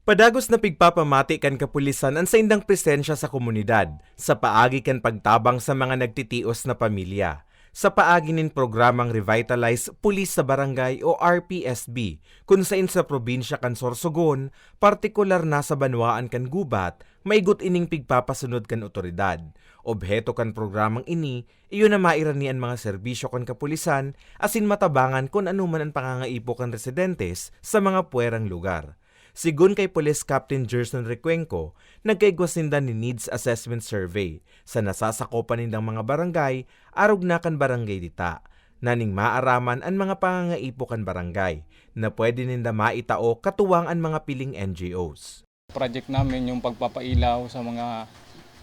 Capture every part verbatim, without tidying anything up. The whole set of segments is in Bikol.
Padagos na pigpapamati kan kapulisan an saindang presensya sa komunidad, sa paagi kan pagtabang sa mga nagtitios na pamilya, sa paagi nin programang Revitalize Police sa Barangay o R P S B, kun sain sa probinsya kan Sorsogon, partikular na sa banwaan kan Gubat, maigot ining pigpapasunod kan otoridad. Obheto kan programang ini, iyo na mairani an mga serbisyo kan kapulisan asin matabangan kun ano man an pangangaipo kan residentes sa mga puwerang lugar. Sigon kay Police Captain Gerson Recuenco, nagkaigwa sinda nin Needs Assessment Survey sa nasasakopan nindang mga barangay arog na kan barangay dita, na ning maaraman an mga pangangaipo kan barangay na pwede ninda maitao katuwang an mga piling N G Os. Project namin yung pagpapailaw sa mga,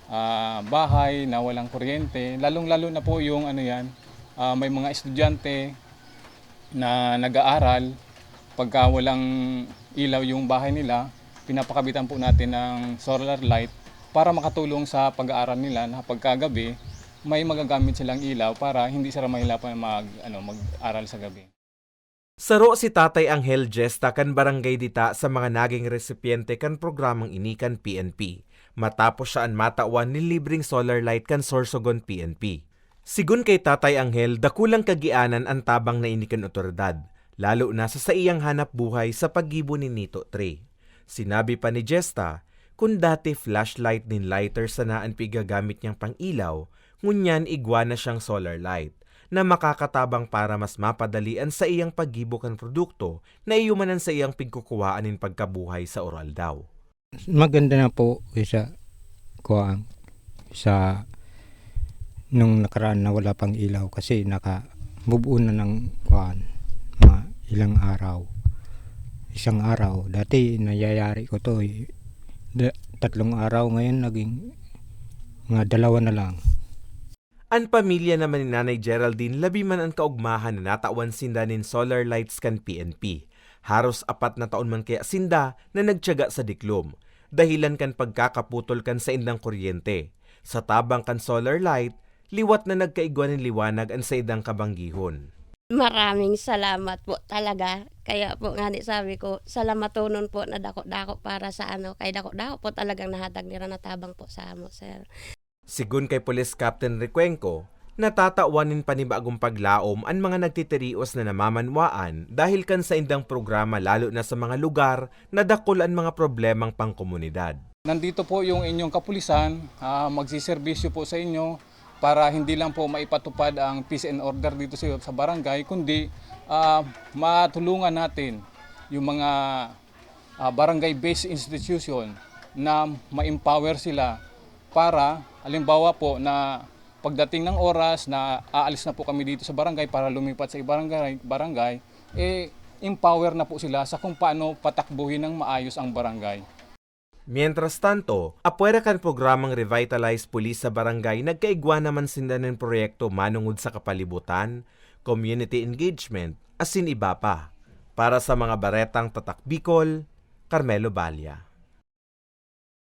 ah, bahay na walang kuryente, lalong-lalo na po yung ano yan, ah, may mga estudyante na nag-aaral, pagka walang ilaw yung bahay nila, pinapakabitan po natin ng solar light para makatulong sa pag-aaral nila na pagkagabi, may magagamit silang ilaw para hindi sila mahirapan mag, ano, mag-aral sa gabi. Saro si Tatay Angel Gesta kan barangay dita sa mga naging resipyente kan programang ini kan P N P, matapos siya an matawan nin libreng solar light kan Sorsogon P N P. Sigon kay Tatay Angel, dakulang kagianan an tabang na ini kan otoridad, lalo na sa saiyang hanap buhay sa paggibo ni Nito Three. Sinabi pa ni Gesta, kun dati flashlight nin lighter sana an pigagamit niyang pang-ilaw, ngunyan igwa na siyang solar light na makakatabang para mas mapadali an saiyang paggibo kan produkto na iyo man an saiyang pigkukuwaan nin pagkabuhay sa oro-aldaw. Maganda na po kaysa kuwang, sa nung nakaraan na wala pang ilaw kasi naka-move on na ng kuwan, mga ilang araw. Isang araw, dati nayayari ko 'to, eh, da-, tatlong araw, ngayon naging mga dalawa na lang. An pamilya naman ni Nanay Geraldine labi man an kaugmahan na natawan sinda nin solar lights kan P N P. Haros apat na taon man kaya sinda na nagtiyaga sa diklom, dahilan kan pagkakaputol kan saindang kuryente. Sa tabang kan solar light, liwat na nagkaigwa nin liwanag an saindang kabanggihon. Maraming salamat po talaga. Kaya po ngani sabi ko, salamatonon po na dako-dako para sa ano, kay dako-dako po talagang nahatag nira na tabang po sa amo, sir. Sigon kay Police Captain Recuenco, natatawan nin panibagong paglaom an mga nagtitirios na namamanwaan dahil kan saindang programa, lalo na sa mga lugar na dakul an mga problemang pangkomunidad. Nandito po yung inyong kapulisan, ah, magsiserbisyo po sa inyo para hindi lang po maipatupad ang peace and order dito sa, sa barangay, kundi, ah, matulungan natin yung mga, ah, barangay-based institution na ma-empower sila para, halimbawa po, na pagdating ng oras na aalis na po kami dito sa barangay para lumipat sa ibang barangay, barangay, eh, empower na po sila sa kung paano patakbuhin ng maayos ang barangay. Mientras tanto, apwera kan programang Revitalize Police sa Barangay, nagkaigwa naman sinda nin proyekto manongod sa kapalibutan, community engagement, asin iba pa. Para sa mga baretang Tatak Bicol, Carmelo Balla.